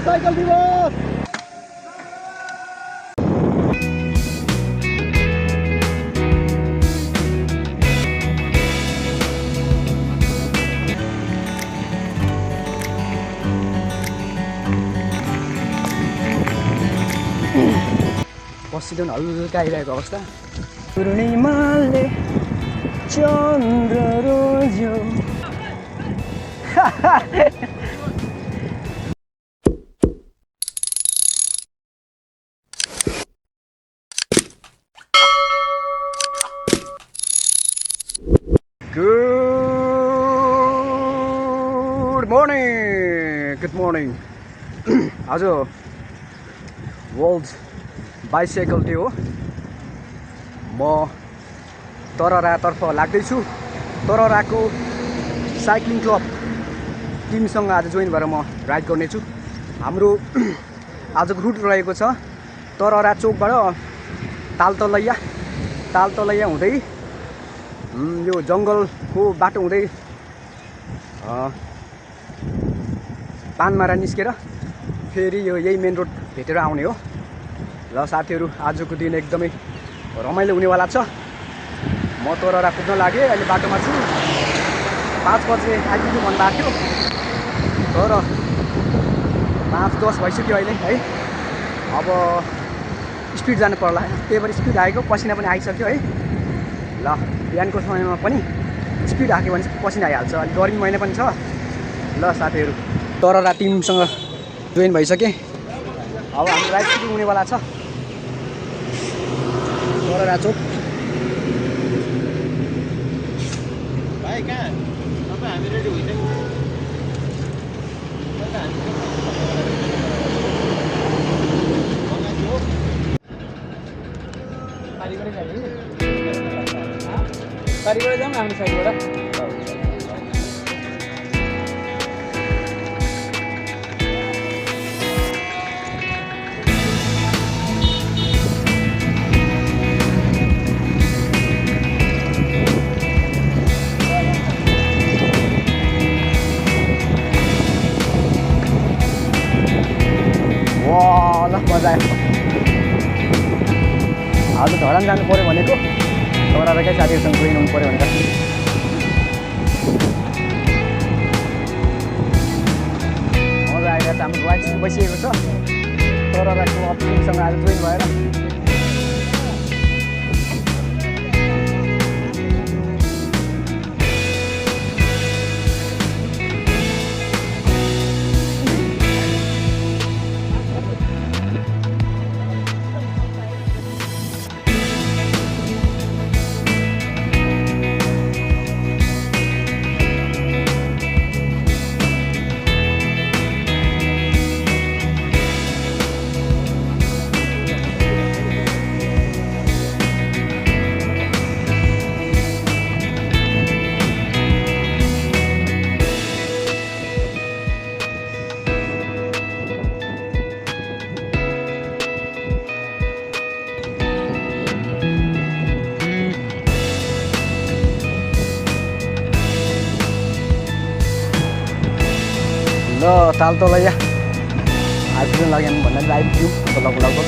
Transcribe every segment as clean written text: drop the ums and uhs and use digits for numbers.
Cycle दिवस। पसिना हल्का आइरहेको अवस्था। पूर्णिमाले चन्द्र रोज्यो। गुड मर्निङ आज वर्ल्ड बाइसाइकल डे हो। म तररातर्फ लाग्दैछु। तरराको साइक्लिङ क्लब टिमसँग आज जोइन भएर म राइड गर्नेछु। हाम्रो आजको रुट रहेको छ तररा चोकबाट तालतलैया हुँदै यो जङ्गलको बाटो हुँदै पानमारा निस्केर फेरि यो यही मेन रोड भेटेर आउने हो। ल साथीहरू, आजको दिन एकदमै रमाइलो हुनेवाला छ। म तररा कुद्न लागेँ, अहिले बाटोमा छु। 5 बजे आइपुग्नु भन्नुभएको थियो तर 5:10 भइसक्यो अहिले है। अब स्पिड जानु पर्ला, त्यही भएर स्पिड हाकेको, पसिना पनि आइसक्यो है। ल बिहानको समयमा पनि स्पिड हाक्यो भने पसिना आइहाल्छ। अलिक गर्मी महिना पनि छ। ल साथीहरू, तररा टिमसँग जोइन भइसकेँ। अब हाम्रो राइड सुरु हुनेवाला छ। तररा चोक भाइ कहाँ तपाईँ हामी रेडी हुँदैन गाडीबाट जाउँ न हाम्रो साइडबाट। ल मजा आयो। आज धरान जानु पऱ्यो भनेको, तरराकै साथीहरूसँग जोइन हुनु पऱ्यो भनेर। मजा आइरहेको छ। हाम्रो राइड सुरु भइसकेको छ। तरराको टिमसँग आज जोइन भएर ल तालतलैया आइपुग्नु लाग्यो भन्दा आइपुग्यौँ लगभग।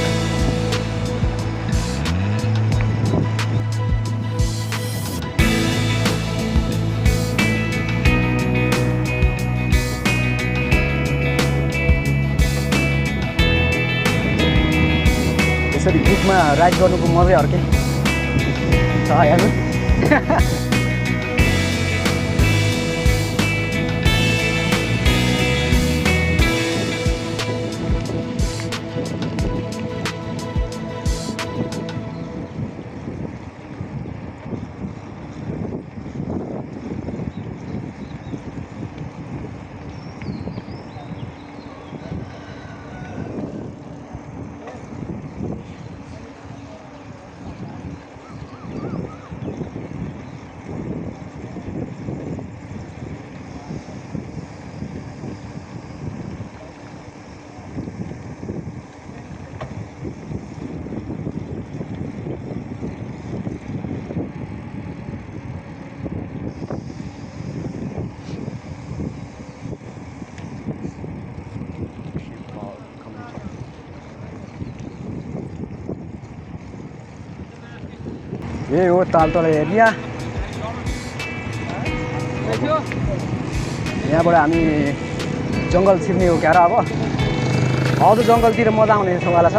यसरी ग्रुपमा राइड गर्नुको मजै अर्कै छ हेर्नु। ए हो तालतला एरिया यहाँबाट हामी जङ्गल छिर्ने हो क्या र अब अझ जङ्गलतिर मजा आउने ठाउँवाला छ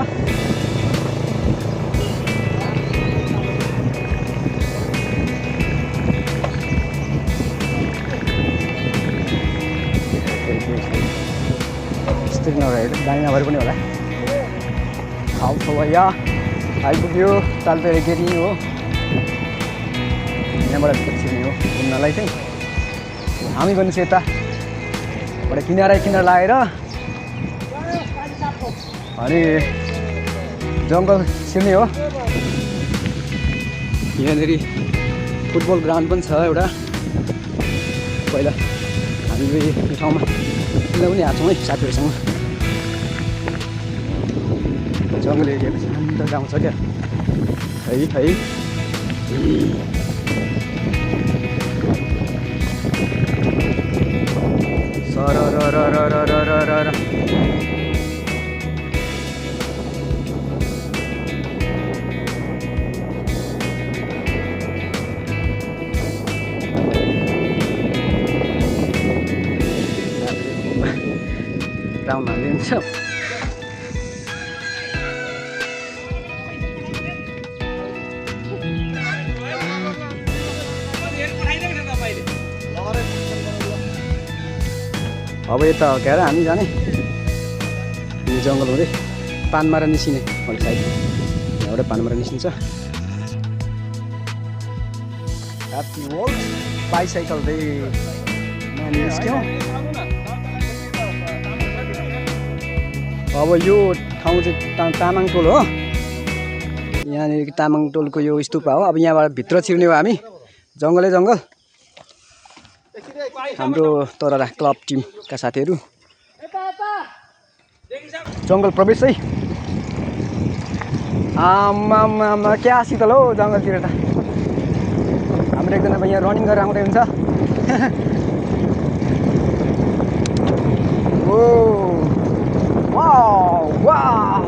यस्तरी नभएर दाइना भएर पनि होला भैया आइपुग्यो तालतला गेरी हो यहाँबाट छिर्ने हो घुम्नलाई चाहिँ हामी पनि चाहिँ यताबाट किनारा लागेर अनि जङ्गल छिर्ने हो यहाँनिर फुटबल ग्राउन्ड पनि छ एउटा पहिला हामी यो ठाउँमा किन पनि आएको छौँ है साथीहरूसँग जङ्गल एरियाको शान्त गाउँ छ क्या है सर राउन्ड हालिदिन्छ अब यता हकेर हामी जाने यो जङ्गल हुँदै पानमारा निस्किने अलिक साइड यहाँबाट पानमारा निस्किन्छ ह्याप्पी वर्ल्ड बाइसाइकल मानि निस्क्यौँ अब यो ठाउँ चाहिँ तामाङ टोल हो यहाँनिर तामाङ टोलको यो स्तूपा हो अब यहाँबाट भित्र छिर्ने हो हामी जङ्गलै जङ्गल हाम्रो तररा क्लब टिमका साथीहरू जङ्गल प्रवेश है आमा क्या शीतल हो जङ्गलतिर त हाम्रो एकजना यहाँ रनिङ गरेर आउँदै हुन्छ ओ वाउ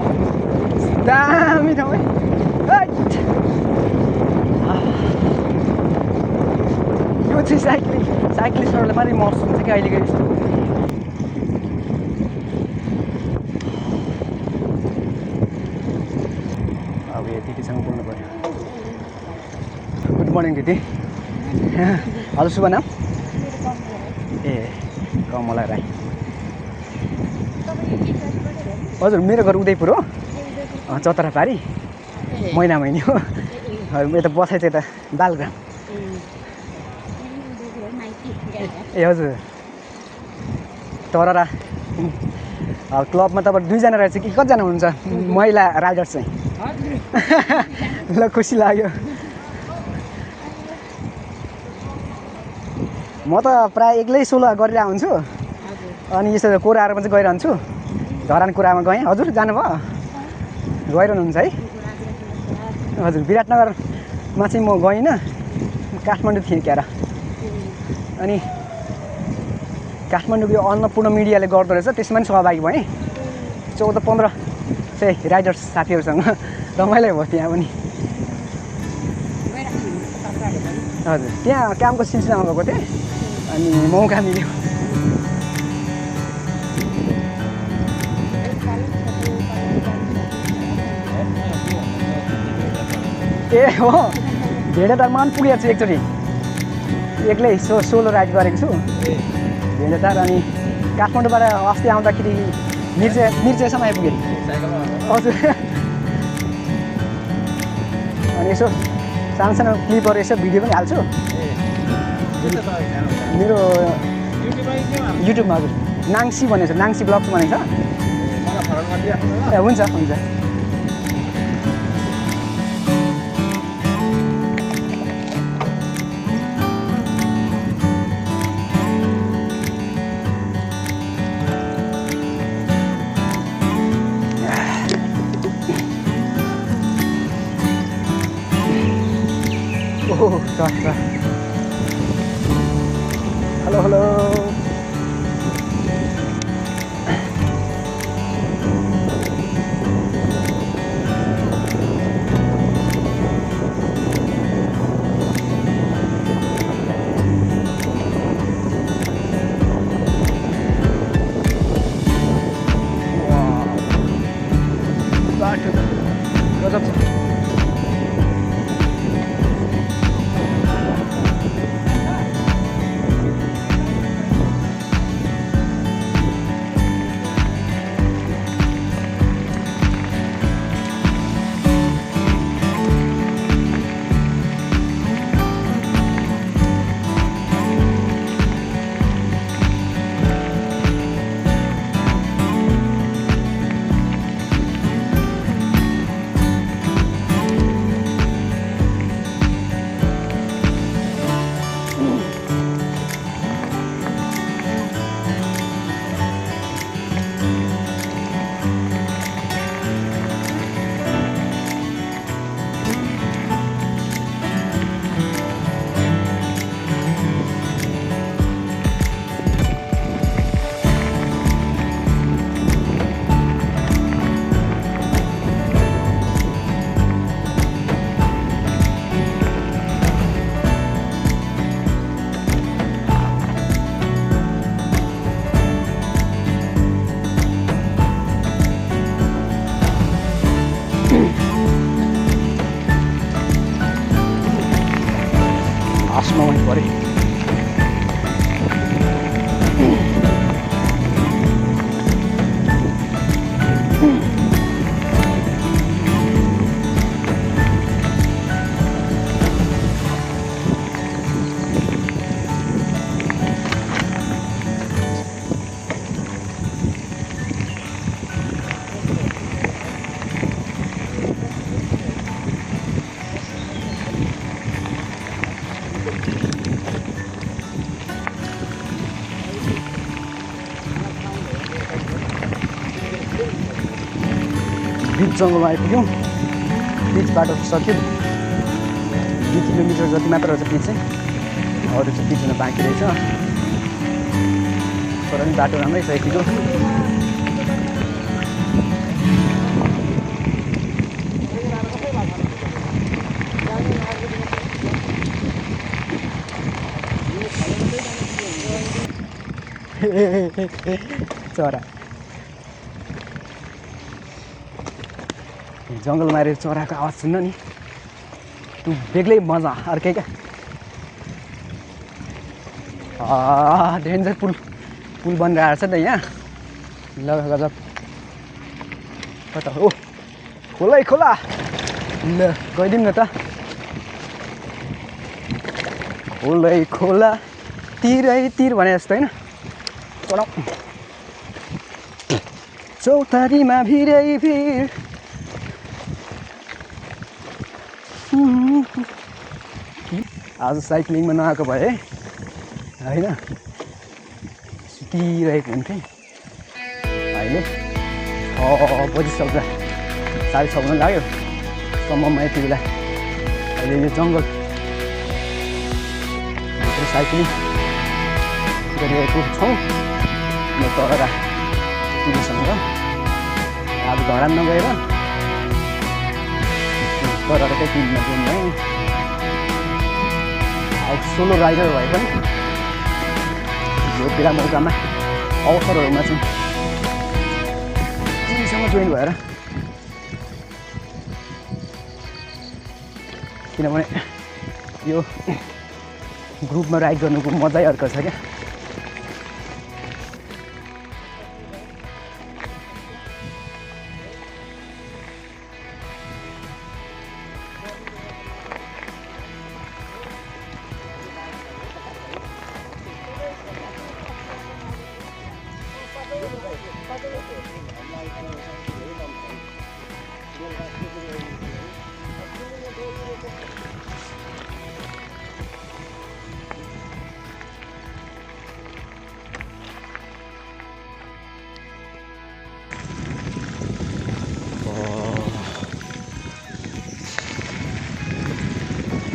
दामी ठाउँ है यो चाहिँ साइक्लिस्टहरूलाई मात्रै महसुस हुन्छ कि अहिलेको यस्तो अब यो दिदीसँग बोल्नु पर्यो गुड मर्निङ दिदी हजुर शुभ नाम ए कमला राई हजुर मेरो घर उदयपुर हो चतरापारी महिनी हो यता बसाइ चाहिँ यता बालग्राम ए हजुर तररा क्लबमा तपाईँ 2 जना रहेछ कि कतिजना हुनुहुन्छ महिला राइडर चाहिँ ल खुसी लाग्यो म त प्रायः एक्लै सोलो गरेर आउँछु अनि यसो कोराहरूमा चाहिँ गइरहन्छु धरान कुरामा गएँ हजुर जानुभयो गइरहनुहुन्छ है हजुर विराटनगरमा चाहिँ म गइनँ काठमाडौँ थिएँ क्यारा अनि काठमाडौँको यो अन्नपूर्ण मिडियाले गर्दो रहेछ त्यसमा पनि सहभागी भएँ 14-15 चाहिँ राइडर्स साथीहरूसँग रमाइलो भयो त्यहाँ पनि हजुर त्यहाँ कामको सिलसिलामा गएको थिएँ अनि मौका मिल्यो ए हो भेडेटारमा पनि पुगेको छु एकचोटि एक्लै सोलो राइड गरेको छु भेडेटार अनि काठमाडौँबाट अस्ति आउँदाखेरि मिर्चेसम्म आइपुगेँ हजुर अनि यसो सानो क्लिपहरू यसो भिडियो पनि हाल्छु मेरो युट्युबमा हजुर नाङ्सी भनेको छ नाङ्सी ब्लग्स भनेको छ ए हुन्छ Halo. बिच जङ्गलमा आइपुग्यौँ। बिच बाटो सक्यो, 2 किलोमिटर जति मात्र रहेछ बिच चाहिँ, अरू चाहिँ बिच हुन बाँकी रहेछ। तर पनि बाटो राम्रै छ यतिको। चरा जङ्गलमा आएर चराको आवाज सुन्न नि, त्यो बेग्लै मजा अर्कै क्या। डेन्जर पुल बनिरहेको छ नि त यहाँ। ल गजब, कता हो? खोलै खोला। ल गइदिउँ न त। खोलै खोला तिरै तिर भने जस्तो होइन। चलाऊ। चौतारीमा भिरै भिर। आज साइक्लिङमा नआएको भए होइन सुतिरहेको हुन्थेँ। अहिले 6 बजिसक्छ, 6:30 हुन लाग्यो सम्ममा। यति बेला अहिले यो जङ्गल साइक्लिङ गरिरहेको छौँ। म तरा तिमीसँग आज घर नगएर तराकै टिममा जोइन भएँ। अब सोलो राइडर भए पनि यो बेला मौकामा अवसरहरूमा चाहिँ टिमसँग जोइन भएर, किनभने यो ग्रुपमा राइड गर्नुको मजै अर्को छ क्या।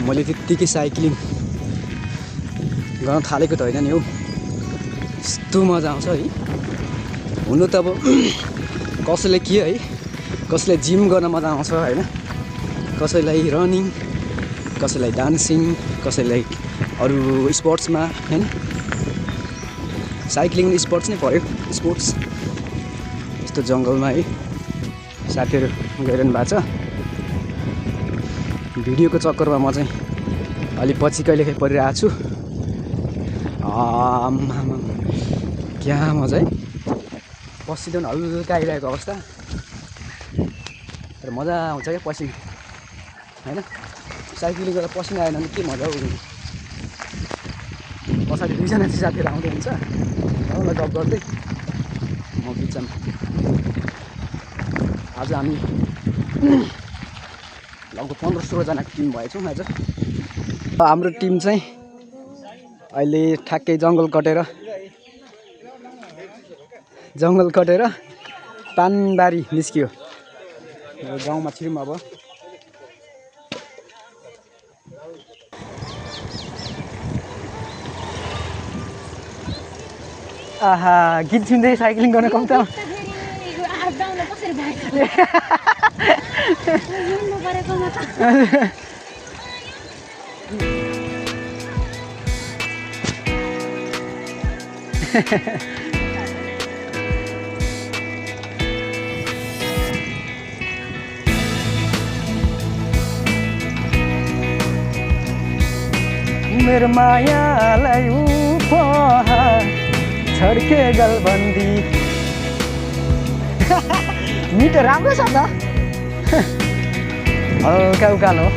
मैले त्यत्तिकै साइक्लिङ गर्न थालेको त होइन नि हौ, यस्तो मजा आउँछ है। हुनु त अब कसैलाई के है, कसैलाई जिम गर्न मजा आउँछ होइन, कसैलाई रनिङ, कसैलाई डान्सिङ, कसैलाई अरू स्पोर्ट्समा होइन। साइक्लिङ स्पोर्ट्स नै पर्यो, स्पोर्ट्स। यस्तो जङ्गलमा है साथीहरू गइरहनु भएको छ। भिडियोको चक्करमा म चाहिँ अलि पछि कहिलेकाहीँ परिरहेको छु। क्या मजा है, पसिना पनि हल्का आइरहेको अवस्था, तर मजा आउँछ क्या पसिना होइन। साइक्लिङ गरेर पसिना आएन भने के मजा हो। पछाडि 2जना चाहिँ साथीहरू आउँदै हुन्छ, उनीहरूलाई गफ गर्दै म बिचमा। आज हामी लगभग 15-16 जनाको टिम भएछौँ आज। हाम्रो टिम चाहिँ अहिले ठ्याक्कै जङ्गल कटेर पानबारी निस्कियो। गाउँमा छिरौँ अब। आहा, गीत सुन्दै साइक्लिङ गर्न कम त। मेरो मायालाई उपहार छड्के गलबन्दी। मिठो राम्रो छ त, हल्का उकालो।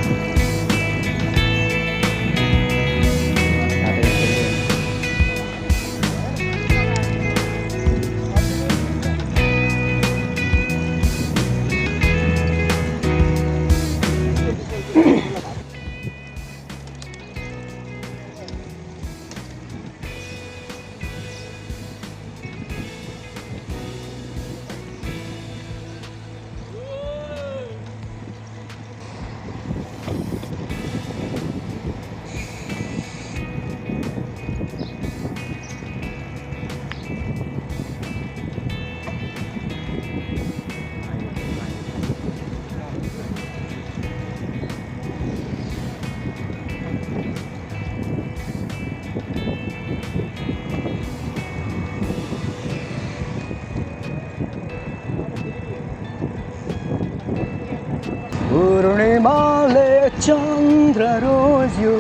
चन्द्र रोज्यो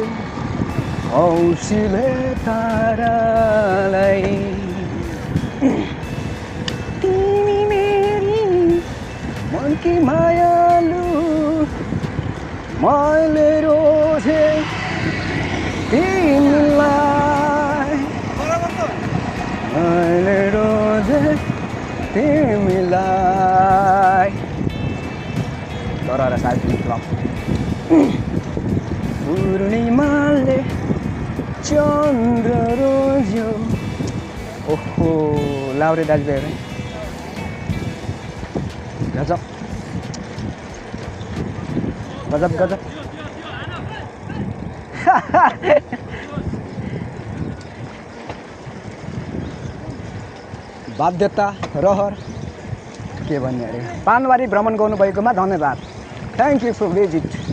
औँसीले तारालाई तिमी मेरी मनकी मायालु मैले रोजे तिमीलाई मैले रोजे तिमीलाई तर साथी क्लब पूर्णिमाले चन्द्र रोज्यो ओहो लाउरे दाजुभाइहरू गजब गजब गजब बाध्यता रहर के भन्ने अरे पानबारी भ्रमण गर्नुभएकोमा धन्यवाद थ्याङ्क यू फर भिजिट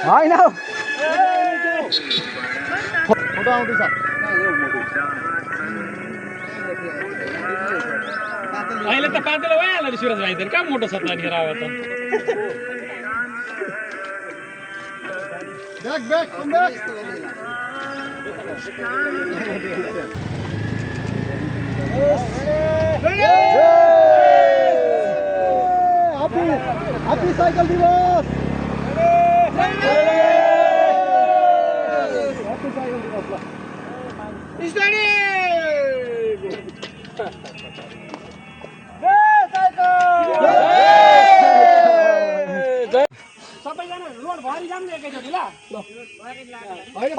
होइन फोटो आउँदैछ अहिले त पातेलो भइहाल्यो नि सुरज भाइ त कहाँ मोटो छ त नि रावा त back back come back happy cycle दिवस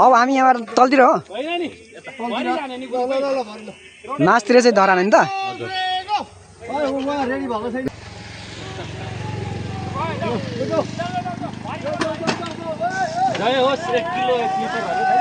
अब हामी यहाँ तलतिर हो मासतिर चाहिँ धरान नि त रेडी भएको छैन जय होस् 1 किलो 1 लिटरहरु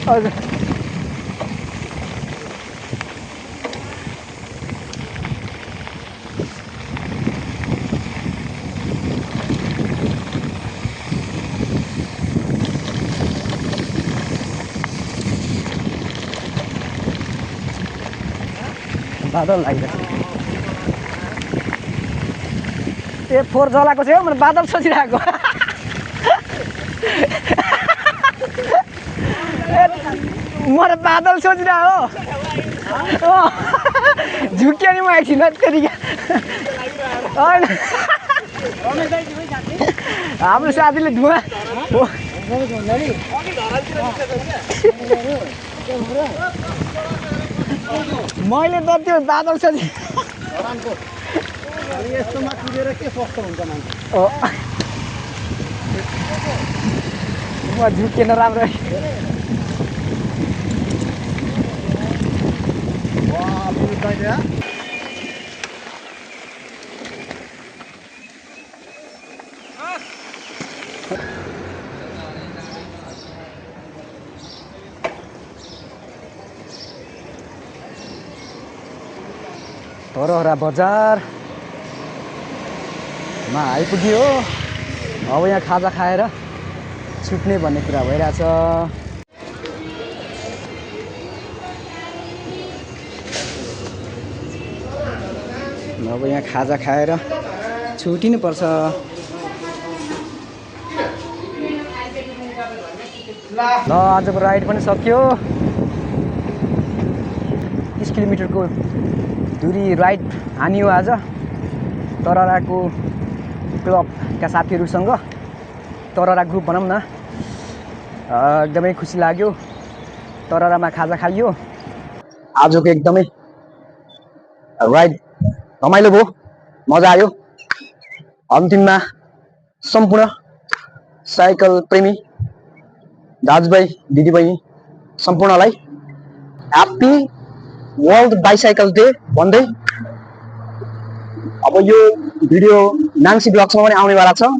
हजुर बादल लागिरहेको ए फोहोर जलाएको छ मैले बादल सोचिरहेको म त बादल सोचिरहेको हो झुक्यो नि म एकछिन तेरिका होइन हाम्रो साथीले धुवा मैले त त्यो बादल सोचे यस्तोमा कुदेर के स्वस्थ हुन्छ मान्छे म झुकेन राम्रो तरहरा बजारमा आइपुग्यो अब यहाँ खाजा खाएर छुट्ने भन्ने कुरा भइरहेछ अब यहाँ खाजा खाएर छुटिनु पर्छ ल आजको राइड पनि सक्यो 30 किलोमिटरको दूरी राइड हानियो आज तरराको क्लबका साथीहरूसँग तररा ग्रुप भनौँ न एकदमै खुसी लाग्यो तररामा खाजा खाइयो आजको एकदमै राइड रमाइलो भयो मजा आयो अन्तिममा सम्पूर्ण साइकल प्रेमी दाजुभाइ दिदीबहिनी सम्पूर्णलाई ह्याप्पी वर्ल्ड बाइसाइकल डे भन्दै अब यो भिडियो नाङ्सी ब्लग्समा पनि आउनेवाला छ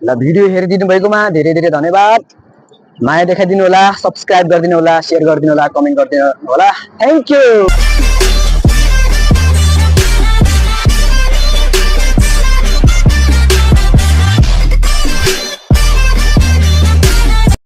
ल। भिडियो हेरिदिनु भएकोमा धेरै धेरै धन्यवाद। माया देखाइदिनु होला, सब्सक्राइब गरिदिनु होला, सेयर गरिदिनु होला, कमेन्ट गरिदिनु होला। Thank you.